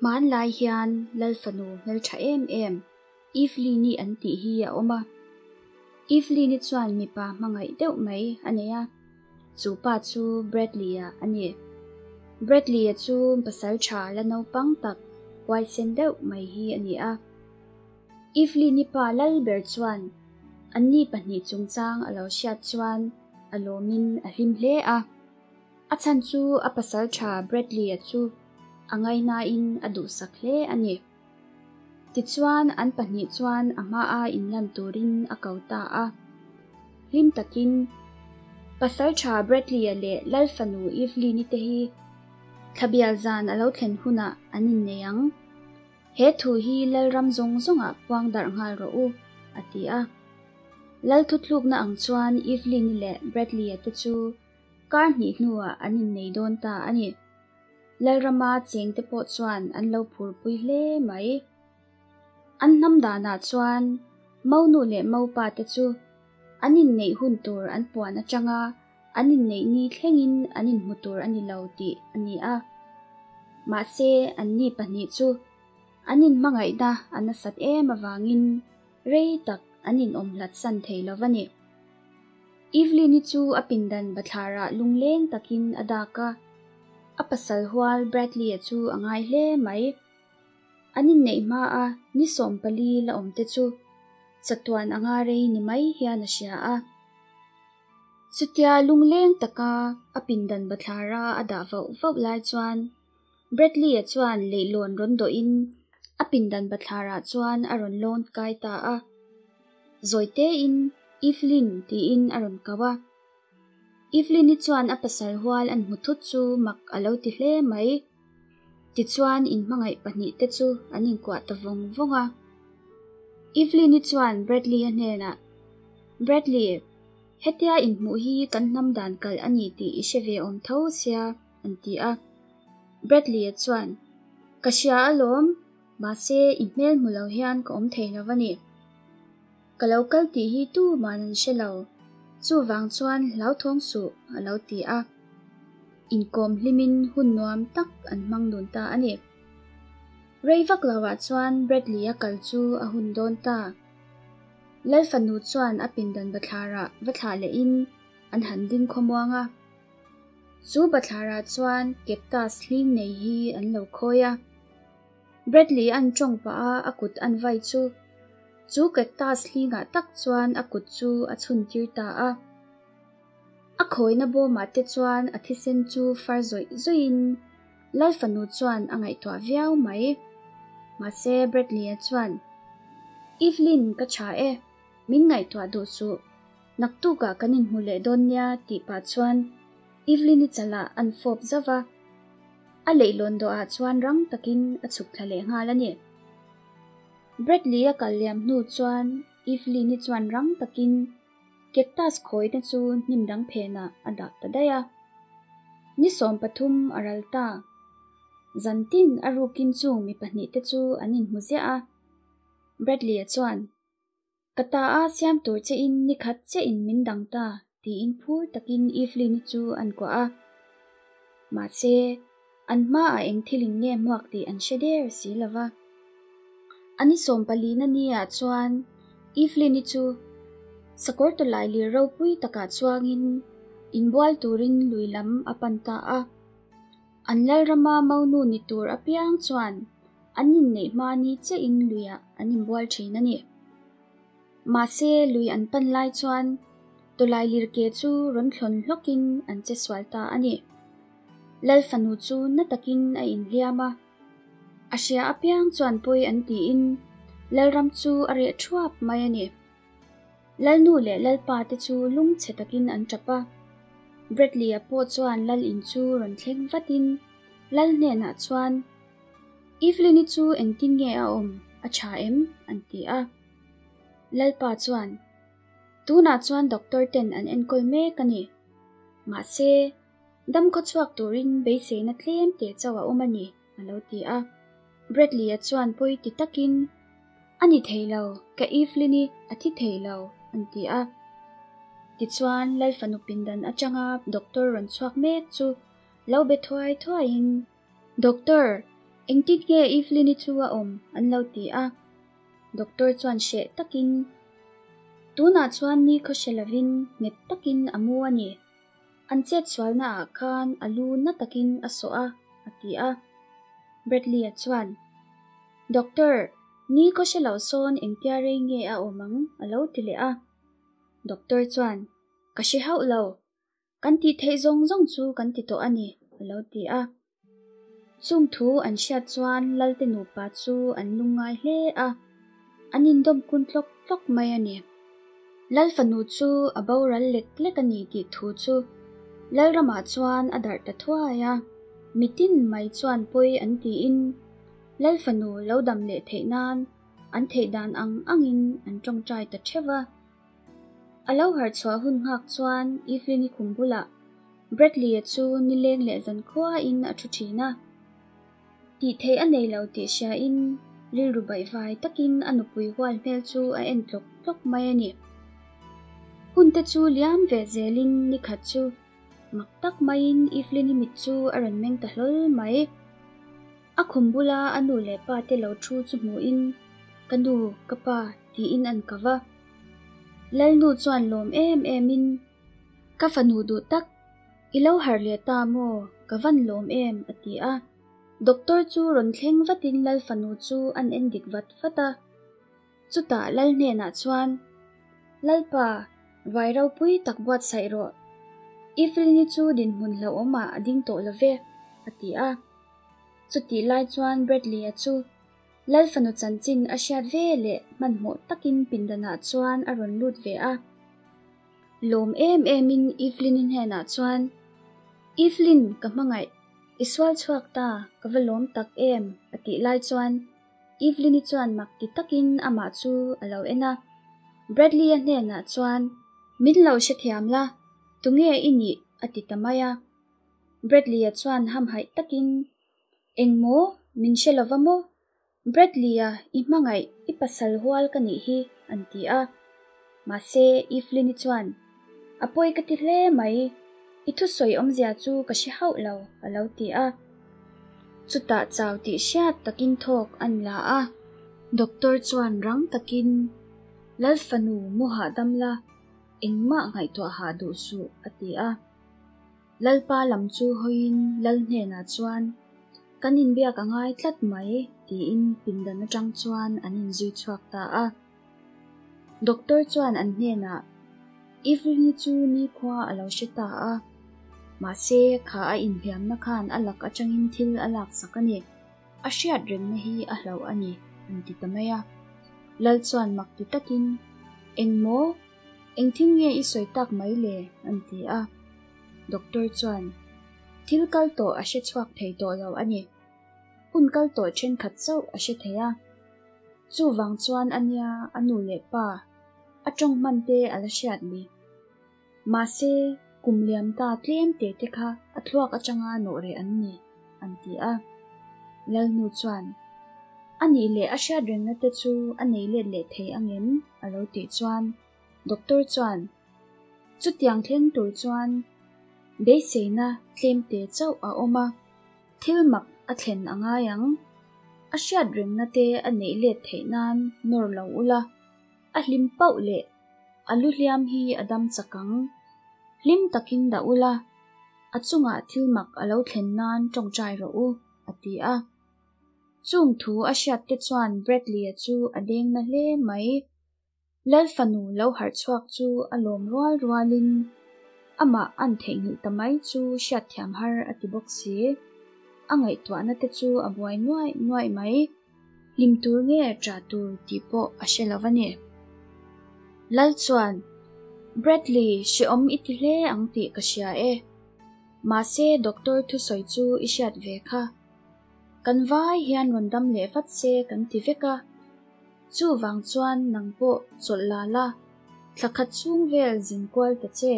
Hmanlai hian Lal fanu hmeltha em em Evelyn-i an tih hi a awm a. Evelyn-i chuan mipa hmangaih deuh mai a nei a, chu pa chu Bradley-a a ni. Bradley-a chu pasal tha la naupang tak huaisen deuh mai hi a ni a. Evelyn-i pa Lalber chuan anni pahnih chungchang a lo hriat chuan a lawmin a hlim hle a. A chhan chu a pasal tha Bradley-a chu a ngaihnain a duhsak hle a ni. Tichuan an pahnih chuan a hmaa inlan turin a ko ta a. Hlim takin pasal tha Bradley-a leh Lal fanu Evelyn-i te hi thlabial zan a lo thlen hunah an innei ang. He thu hi Lalram zawng zawngah puang darh nghal rawh u, a ti a. Lal thuthlukna ang chuan Evelyn-i leh Bradley-a te chu kar hnih hnuah an innei dawn ta a ni. Lalrama chengte pawh chuan an lo phurpui hle mai. An hnam danah chuan Monu leh Mopa te chu an inneih hun tur an puan atanga an inneih ni thlengin an inhmu tur a ni lo tih a ni a. Mahse, anni pahnih chu an inhmangaihna a nasat em avangin rei tak an inawm hlat san thei lo va ni. Evelyn-i chu a pindan bathlarah lungleng takin a dak a, a pasal hual Bradley-a chu a ngai hle mai. An inneih hmaa ni 14 la awm te chu chatuan anga rei ni mai hian a hria a. Chutia lungleng taka a pindan bathlara a dah vauh vauh lai chuan Bradley-a chuan leihlawn rawn dawhin a pindan bathlarah chuan a rawn lawn kai ta a. Zawitein Evelyn tiin a rawn kau a. Evelyn-i chuan a pasal hual an hmu thut chu mak a lo ti hle mai. Tichuan inhmangaih pahnih te chu an inkuah ta vawng vawng a. Evelyn-i chuan Bradley-a hnenah, Bradley, hetia inhmuh hi kan hnam dan kalh a ni tih i hre ve awm tho sia, an ti a. Bradley-a chuan, Ka hria alawm, mahse i hmel hmu lo hian ka awm thei lo a ni. Ka lo kal tih hi tuman an hre lo, chuvang chuan hlauthawng suh, a lo ti a. Inkawm hlimin hun nuam tak an hmang dun ta a ni. Rei vak loah chuan Bradley-a kal chu a hun dawn ta. Lal fanu chuan a pindan bathlarah va thlah lehin an han ding khawmuang a. Chu bathlarah chuan cactus hling nei hi an lo khawi a. Bradley an tawng pah a a kut an vai chu chu cactus hlingah tak chuan a kut chu a chhun tir ta a. A khawina bawmah te chuan a thisen chu far zawih zawihin Lal fanu chuan a ngaihtuah viau mai. Mahse Bradley-a chuan, Evelyn ka tha e, min ngaihtuah duh suh. Naktukah kan inhmu leh dawn nia tih pah chuan Evelyn-i chalah an fawp zauh va. A leihlawn dawhah chuan rang takin a chhuk thla leh nghal a ni. Bradley-a kal liam hnu chuan Evelyn-i chuan rang takin cactus khawina chu hnim dang phenah a dah ta daih a. Ni 13 a ral ta. Zantin a rukin chung mi pahnih te chu an inhmu ziah a. Bradley-a chuan, Ka ta a siam tur che in ni khat chiah in min dang ta, tiin phur takin Evelyn-i chu an kuah a. Mahse, an hmaah eng thil in nge hmuak tih an hre der si lo va. A ni 14 na ni ah chuan Evelyn-i chu sakawr tawlai lir ropui takah chuangin inbual turin lui lam a pan ta a. An Lalrama monu ni tur apiang chuan an inneih hma ni chiahin luiah an inbual thin a ni. Mahse, lui an pan lai chuan tawlai lir ke chu rawn thlawn hlawkin an che sual ta a ni. Lal fanu chu na takin a inhliam a. A hria apiang chuan pawi an tiin Lalram chu a reh thuap mai a ni. Lalnu leh Lalpa te chu lungchhe takin an tap a. Bradley-a pawh chuan Lal in chu rawn thleng vatin Lal hnenah chuan, Evelyn-i chu engtin nge a awm, a tha em? an ti a. Lalpa chuan, Tunah chuan doctor ten an enkawl mek a ni. Mahse, dam khawchhuak turin beiseina tlem teh chauh a awm a ni, a lo ti a. Bradley-a chuan pawi ti takin, A ni thei lo, ka Evelyn-i a thi thei lo, an ti a. Tichuan, Lal fanu pindan atanga doctor rawn chhuak mek chu lo be thuai thuaiin, Doctor, Engtin nge Evelyn-i chu a awm? an lo ti a. Doctor chuan hreh takin, Tunah chuan ni khaw hre lovin nghet takin a mu a ni. An chet sualnaah khan a lu na takin a sawh a, a ti a. Bradley-a chuan, Doctor, ni khaw hre lo sawn engtia rei nge a awm ang? a lo ti leh a. Doctor chuan, Ka hre hauh lo. Kan tih theih zawng zawng chu kan ti tawh a ni, a lo ti a. Chung thu an hriat chuan Lalte nupa chu an lungngai hle a, an indawm kun tlawk tlawk mai a ni. Lal fanu chu a boral lek lek a ni tih thu chu Lalramah chuan a darh ta thuai a, mitin mai chuan pawi an tiin Lal fanu lo dam leh theih nan an theih dan ang angin an tawngtai ta theuh a. A lo harh chhuah hun nghak chuan Evelyn-i khum bulah Bradley-a chu nileng leh zankhuain a thu thin a. Tih theih a nei lo tih hriain rilru baihvai takin a nupui hual hmel chu a en tlawk tlawk mai a ni. Hun te chu liam ve zelin nikhat chu mak tak maiin Evelyn-i mit chu a rawn meng ta hlawl mai. A khum bula a nu leh pa te lo thu chu hmuhin, Ka nu, ka pa, tiin an ka va. Lalnu chuan lawm em emin, Ka fanu duh tak, i lo harh leh ta maw, ka van lawm em, a ti a. Doctor chu rawn thleng vatin Lal fanu chu an en dik vat vat a. Chutah Lal hnenah chuan, Lalpa, vai ropui tak buatsaih rawh. Evelyn-i chu dinhmun hlauhawmah a ding tawh lo ve, a ti a. Chutih lai chuan Bradley-a chu Lal fanu chanchin a hriat ve leh hmanhmawh takin pindanah chuan a rawn lut ve a. Lawm em emin Evelyn-i hnenah chuan, Evelyn, ka hmangaih, i sual chhuak ta, ka va lawm tak em, a tih lai chuan Evelyn-i chuan mak ti takin amah chu a lo en a. Bradley-a hnenah chuan, Min lo hrethiam la, tunge i nih? a ti ta mai a. Bradley-a chuan hamhaih takin, Engmaw, min hre lova maw? Bradley-a, i hmangaih, i pasal hual ka nih hi, an ti a. Mahse, Evelyn-i chuan, A pawi ka ti hle mai, i thusawi awmzia chu ka hre hauh lo, a lo ti a. Chutah chau tih hriat takin thawk an la a. Doctor chuan rang takin, Lal fanu, mu hahdam la, engmah ngaihtuah hah duh suh, a ti a. Lalpa lam chu hawiin Lal hnenah chuan, Kan inbiak a ngai tlat mai, tiin pindan atang chuan an inzui chhuak ta a. Doctor chuan an hnenah, Evelyn-i chu nikhua a lo hre ta a, mahse kha a inhliamna khan a lak atangin thil a laksak a ni. A hriat rengna hi a hlauh a ni, an ti ta mai a. Lal chuan mak ti takin, Engmaw? Engthil nge i sawi tak mai le? an ti a. Doctor chuan, Thil kal tawh a hre chhuak thei tawh lo a ni. Hun kal tawh thenkhat chauh a hre thei a. Chuvang chuan a nia a nu leh pa a tawng hman te a la hriat ni. Mahse, kum liam ta tlem te te kha a thluak atanga nawh reh an ni, an ti a. Lalnu chuan, A nih leh a hriat rengna te chu a nei let leh thei angem? a lo tih chuan Doctor chuan, Chutiang thleng tur chuan beiseina tlem te chauh a awm a, thil mak a thlen a ngai ang. A hriat rengna te a neih let theih nan nawr lo ula, a hlim pauh leh a lu hliam hi a dam chak ang. Hlim takin dah ula, a chungah thil mak a lo thlen nan tawngtai rawh u, a ti a. Chung thu a hriat te chuan Bradley-a chu a deng na hle mai. Lal fanu lo harh chhuak chu a lawm rual rualin amah an theihnghilh ta mai chu hriatthiam har a ti bawk si. A ngaihtuahna te chu a buai nuaih nuaih mai. Hlim tur nge ṭah tur tih pawh a hre lo a ni. Lal chuan, Bradley, hrehawm i ti hle ang tih ka hria e. Mahse doctor thusawi chu i hriat ve kha. Kan vai hian rawn dam leh vat se kan ti vek a. Chuvang chuan nang pawh chawlh la la, thla khat chhung vel zin kual ta che.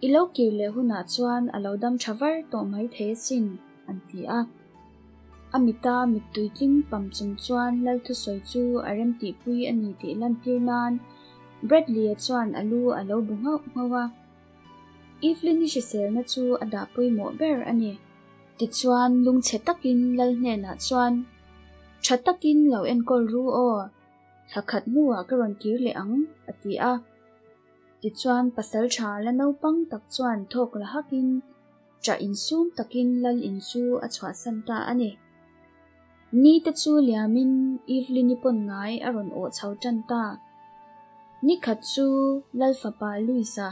I lo kir leh hunah chuan a lo dam tha var tawh mai thei asin, an ti a. A mita mittui tling pam chung chuan Lalthusawi chu a remtihpui a ni tih lantir nan Bradley-a chuan a lu a lo bu nghauh nghauh a. Evelyn-i hriselna chu a dah pawimawh ber a ni. Tichuan lungchhe takin lal hnenah chuan, Tha takin lo enkawl ru aw, thla khat hnuah ka rawn kir leh ang, a ti a. Tichuan pasal tha la naupang tak chuan thawk la hakin ṭah insum takin lal in chu a chhuahsan ta a ni. Ni te chu liamin Evelyn-i pawn ngai a rawn awh chho ṭan ta. Ni khat chu lal fapa Louis-a,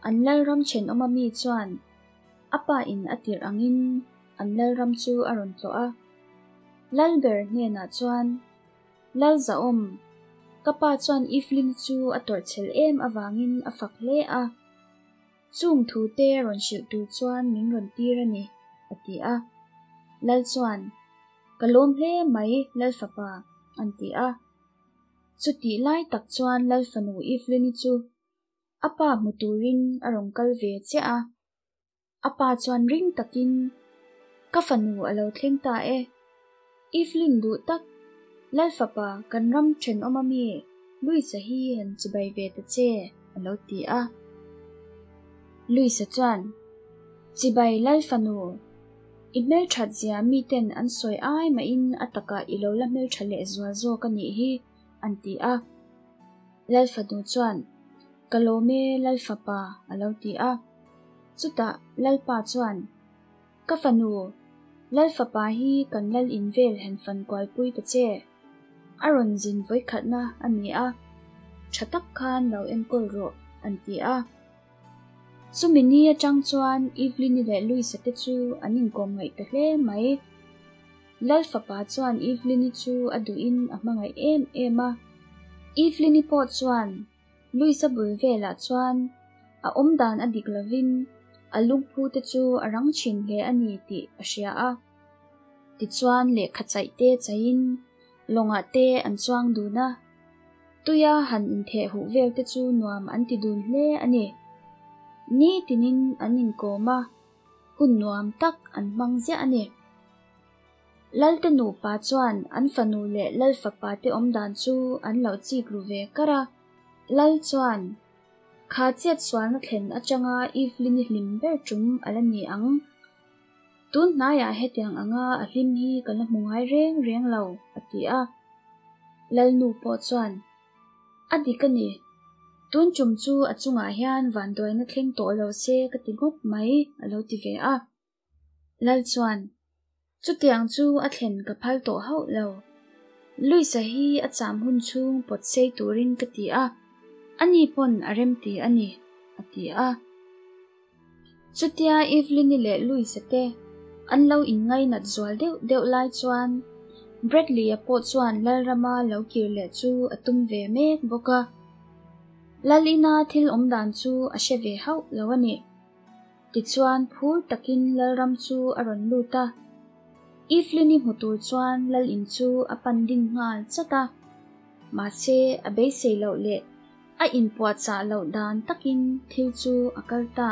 an lalram ṭhenawma mi chuan a pa in a tirh angin an lalram chu a rawn tlawh a. Lalber hnenah chuan, Lal Zahawm, ka pa chuan Evelyn-i chu a tawrhchhel em avangin a fak hle a. Chung thu te rawn hrilh tur chuan min rawn tir a ni, a ti a. Lal chuan, Ka lawm hle mai, Lal fapa, an ti a. Chutih lai tak chuan Lal fanu Evelyn-i chu a pa hmu turin a rawn kal ve chiah a. A pa chuan ring takin, Ka fanu a lo thleng ta e. Evelyn duh tak, Lal fapa kan ram thenawm a mi Louisa hi han chibai ve ta che, a lo ti a. Louisa chuan, Chibai Lal fanu, i hmelthat zia miten an sawi ai mahin a takah i lo la hmeltha leh zual zawk a nih hi, an ti a. Lal fanu chuan, Ka lawm e Lal fapa, a lo ti a. Chutah Lalpa chuan, Ka fanu, Lal fapa hi kan lal in vel han fan kualpui ta che. A rawn zin vawikhatna a ni a, tha tak khan lo enkawl rawh, an ti a. Chumi ni atang chuan Evelyn-i leh Louis-a te chu an inkawm ngaih ta hle mai. Lal fapa chuan Evelyn-i chu a duhin a hmangaih em em a. Evelyn-i pawh chuan Louis-a bul velah chuan a awmdan a dik lovin a lungphu te chu a rang thin hle a ni tih a hria a. Tichuan lehkha chaih te chaihin lawngah te an chuang dun a, tuia han intheh huh vel te chu nuam an ti dun hle a ni. Nitinin an inkawm a, hun nuam tak an hmang ziah a ni. Lalte nupa chuan an fanu leh Lal fapa te awmdan chu an lo chik ru ve kar a. Lal chuan, Kha chiat sualna thlen atanga Evelyn-i hlim ber tum a la ni ang. Tun hnaiah hetiang anga a hlim hi ka la hmu ngai reng reng lo, a ti a. Lal nu pawh chuan, A dik a ni. Tun tum chu a chungah hian vanduaina thleng tawh lo se ka ti ngawt mai, a lo ti ve a. Lal chuan, Chutiang chu a thlen ka phal tawh hauh lo. Luisa hi a cham hun chhung pawt sei turin ka ti a, ani pawn a remti a ni, a ti a. Chutia Evelyn-i leh Luisa te an lo inngainat zual deuh deuh lai chuan Bradley-a pawh chuan Lalrama lo kir leh chu a tum ve mek bawk a. Lalina thil awmdan chu a hre ve hauh lo a ni. Tichuan phur takin Lalram chu a rawn lut a. Evelyn-i hmu tur chuan Lal in chu a pan ding nghal chat a. Mahse a beisei loh leh a inpuahchah loh dan takin thil chu a kal ta.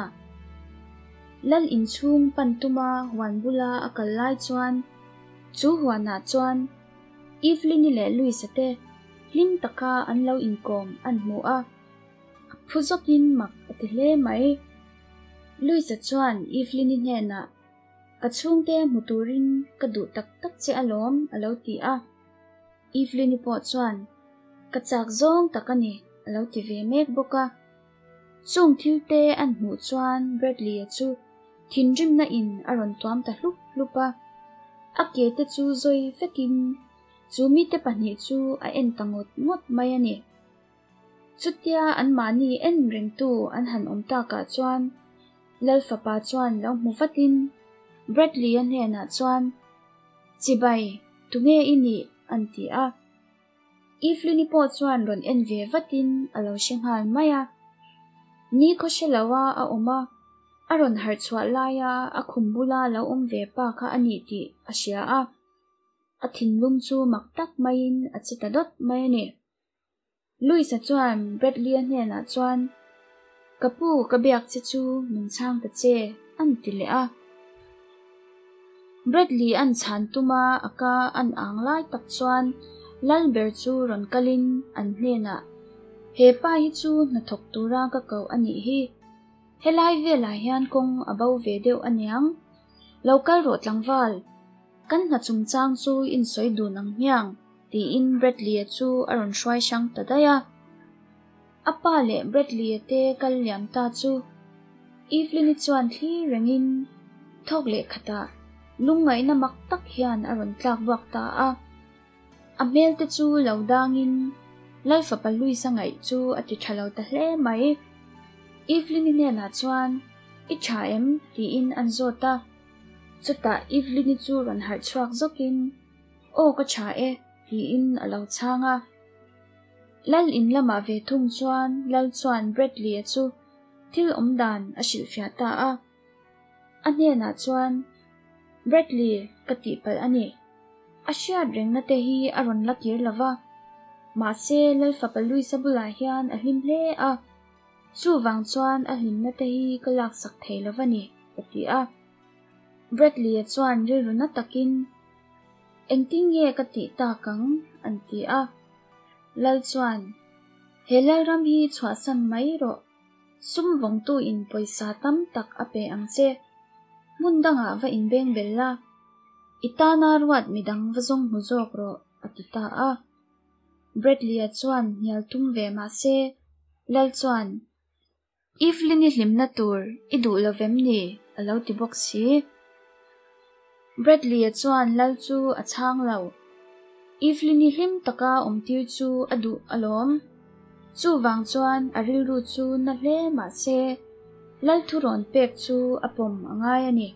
Lal in chhung pan tuma huan bula a kal lai chuan chu huanah chuan Evelyn-i leh Louis-a te hlim taka an lo inkawm an hmu a. A phu zawkin mak a ti hle mai. Louisa chuan Evelyn-i hnenah, Ka chhungte hmu turin ka duh tak tak che alawm, a lo ti a. Evelyn-i pawh chuan, Ka chak zawng tak a ni, a lo ti ve mek bawk a. Chung thilte an hmuh chuan Bradley-a chu thinrimna in a rawn tuam ta hlup hlup a. A ke te chu zawi vekin chu mite pahnih chu a en ta ngawt ngawt mai a ni. Chutia anmahni en rengtu an han awm takah chuan Lal fapa chuan lo hmu vatin Bradley-a hnenah chuan, Chibai, tunge i nih? an ti a. Evelyn-i pawh chuan rawn en ve vatin a lo hre nghal mai a. Ni khaw hre loa a awm a, a rawn harh chhuah laia a khum bula lo awm ve pa kha a nih tih a hria a. A thinlung chu mak tak maiin a che ta dawt mai a ni. Louis-a chuan Bradley-a hnenah chuan, Ka pu, ka biak che chu min chhang ta che, an ti leh a. Bradley an chhan tuma a ka an ang lai tak chuan lal ber chu rawn kalin an hnenah, He pa hi chu hnathawk tura ka koh a nih hi. Helai velah hian kawng a bo ve deuh aniang. Lo kal rawh tlangval, kan hna chungchang chu in sawi dun ang hmiang, tiin Bradley-a chu a rawn hruai hrang ta daih a. A pa leh Bradley-a te kal liam ta chu Evelyn-i chuan thlir rengin thawk leh khatah lungngaihna mak tak hian a rawn tlak buak ta a. A hmel te chu lo dangin Lalfapa Louis-a ngaih chu a ti tha lo ta hle mai. Evelyn-i hnenah chuan, I tha em? tiin an zawt a. Chutah Evelyn-i chu rawn harh chhuak zawkin, Aw ka tha e, tiin a lo chhang a. Lal in lamah ve thung chuan Lal chuan Bradley-a chu thil awm dan a hrilhfiah ta a. A hnenah chuan, Bradley, ka tihpalh a ni. A hriat rengna te hi a rawn la kir lo va. Mahse, Lalfapa Louis-a bulah hian a hlim hle a. Chuvang chuan a hlimna te hi ka laksak thei lo va ni, a ti a. Bradley-a chuan rilru na takin, Engtin nge ka tih tak ang? an ti a. Lal chuan, He Lalram hi chhuahsan mai rawh. Sum vawngtu in pawisa tam tak a pe ang che. Hmun dangah va inbeng bel la. I tana ruat midang va zawng hmu zawk rawh, a ti ta a. Bradley-a chuan hnial tum ve mah se, Lal chuan, Evelyn-i hlimna tur i duh lo vem ni? a lo ti bawk si. Bradley-a chuan Lal chu a chhang lo. Evelyn-i hlim taka awmtir chu a duh alawm. Chuvang chuan a rilru chu na hle mah se, Lal thurawn pek chu a pawm a ngai a ni.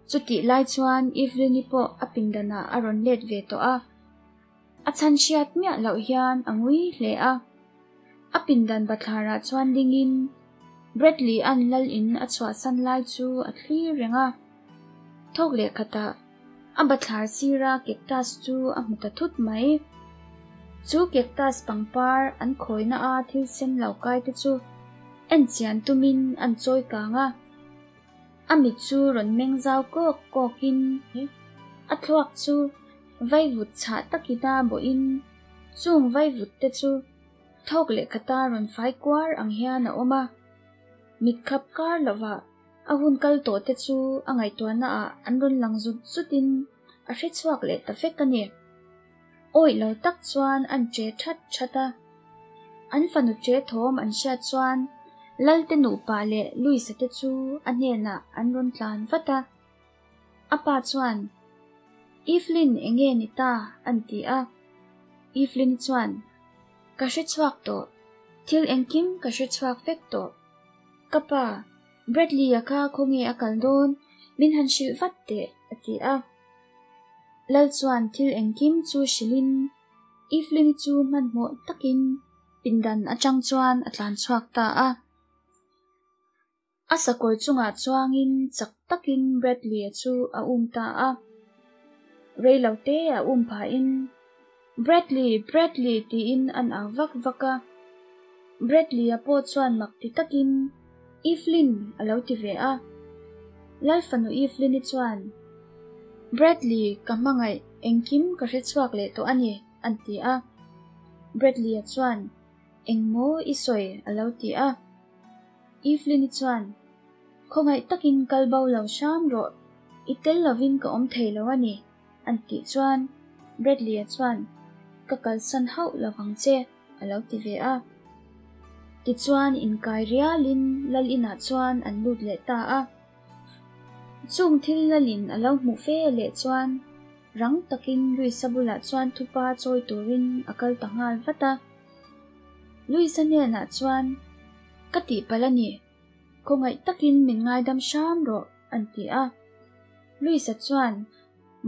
Chutih lai chuan Evelyn-i pawh a pindanah a rawn let ve tawh a. A chhan hriat miah loh hian a ngui hle a. A pindan bathlarah chuan dingin Bradley-a'n lal in a chhuahsan lai chu a thlir reng a. Thawk leh khatah a bathlar sira cactus chu a hmu ta thut mai. Chu cactus pangpar an khawina a thil sen lo kai te chu en chian tumin an chawi kang a. A mit chu rawn meng zau kawk kawkin a thluak chu vaivut chhah takina bawhin chung vaivut te chu thawk leh khata rawn fai kuar ang hian a awm a. Mit khap kar lovah a hun kal tawh te chu a ngaihtuahna ah an rawn lang zut zutin a hre chhuak leh ta vek a ni. Awih lo tak chuan an che that that a. An fanu che thawm an hriat chuan Lalte nupa leh Louisa te chu a hnenah an rawn tlan vat a. A pa chuan, Evelyn enge ni ta? an ti a. Evelyn chuan, Ka hre chhuak tawh. Thil engkim ka hre chhuak vek tawh. Ka pa, Bradley-a kha khawnge a kal dawn? Min han hrilh vat teh, a ti a. Lal chuan thil engkim chu hrilhin Evelyn-i chu hmanhmawh takin pindan atang chuan a tlan chhuak ta a. A sakawr chungah chuangin chak takin Bradley-a chu a um ta a. Reilo te a um phahin, Bradley, Bradley tiin an au vak vak a. Bradley-a pawh chuan mak ti takin, Evelyn a lo ti ve a. Lalfanu Evelyn-i chuan, Bradley, ka hmangaih, engkim ka hre chhuak leh tawh a ni, an ti a. Bradley-a chuan, Engmaw i sawi? a lo ti a. Evelyn-i chuan, Khawngaih takin kal bo lo hram rawh, i tel lovin ka awm thei lo a ni, an tih chuan Bradley-a chuan, Ka kalsan hauh lovang che, a lo ti ve a. Tichuan inkai rialin lal inah chuan an lut leh ta a. Chung thil lalin a lo hmuh fe leh chuan rang takin Luisa bulah chuan thupa chawi turin a kal ta nghal vat a. Luisa hnenah chuan, Ka tihpalh a ni, khawngaih takin min ngaidam hram rawh, an ti a. Luisa chuan,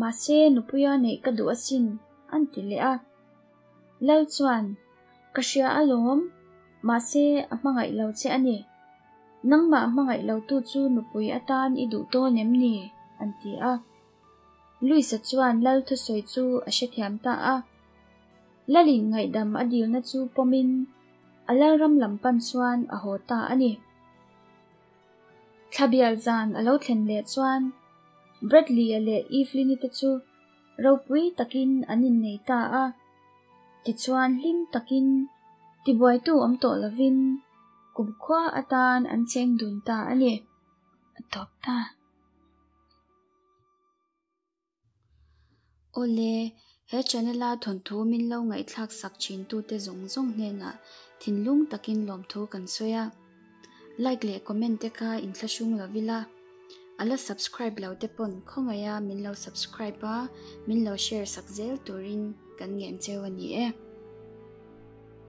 Mahse nupuia neih ka duh asin, an ti leh a. Lal chuan, Ka hria alawm, mahse a hmangaih lo che a ni. Nangmah hmangaih lotu chu nupui atan i duh dawn em ni? an ti a. Luisa chuan Lal thusawi chu a hrethiam ta a. Lalin ngaihdam a dilna chu pawmin a Lalram lam pan chuan a haw ta a ni. Thlabial zan a lo thlen leh chuan Bradley-a leh Evelyn-i te chu Ropui takin an innei ta a, tichuan hlim takin tibuaitu awm tawh lovin kumkhua atan an cheng dun ta a ni. A tawp ta. Awle, he channel a thawnthu min lo ngaihthlak sak thin tute zawng zawng hnenah thinlung takin lawmthu kan sawi a. Like leh comment te kha inthlahrung lo ila, a la subscribe lo te pawn khawngaih a min lo subscribe a, min lo share sak zel turin kan ngen cheu a ni e.